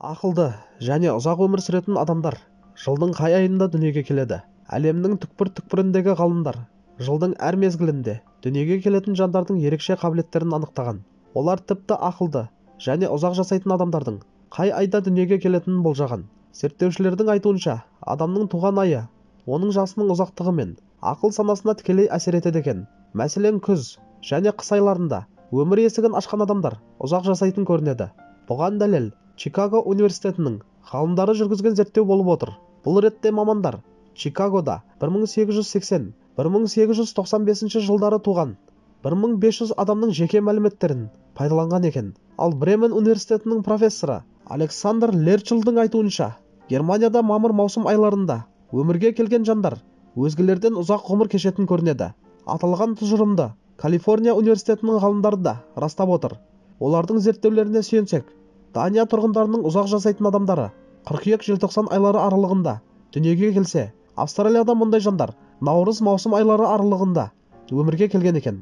Ақылды және ұзақ өмір сүретін адамдар жылдың қай айында дүниеге келеді? Әлемнің түкпір-түкпіріндегі ғалымдар жылдың әр мезгілінде дүниеге келетін жандардың ерекше қабілеттерін анықтаған. Олар тіпті ақылды және ұзақ жасайтын адамдардың қай айда дүниеге келетінін болжаған. Зерттеушілердің айтуынша, адамның туған айы оның жасының ұзақтығы мен ақыл санасына тікелей әсер етеді екен. Мәселен, күз және қыс айларында өмір есігін ашқан адамдар ұзақ жасайтын көрінеді. Бұған дәлел Чикаго университетінің ғалымдары жүргізген зерттеу болып отыр. Бұл ретте мамандар Чикагода 1880-1895 жылдары туған 1500 адамның жеке мәліметтерін пайдаланған екен. Ал Бремен университетінің профессоры Александр Лерчлдің айтуынша, Германияда мамыр-маусым айларында өмірге келген жандар өзгелерден ұзақ ғұмыр кешетін көрінеді. Аталған тұжырымды Калифорния университетінің ғалымдары да растап отыр. Олардың зерттеулеріне сүйенсек, Дания тұрғындарының ұзақ жасайтын адамдары қыркүйек-желтоқсан айлары аралығында дүниеге келсе, Австралияда мұндай жандар наурыз-маусым айлары аралығында өмірге келген екен.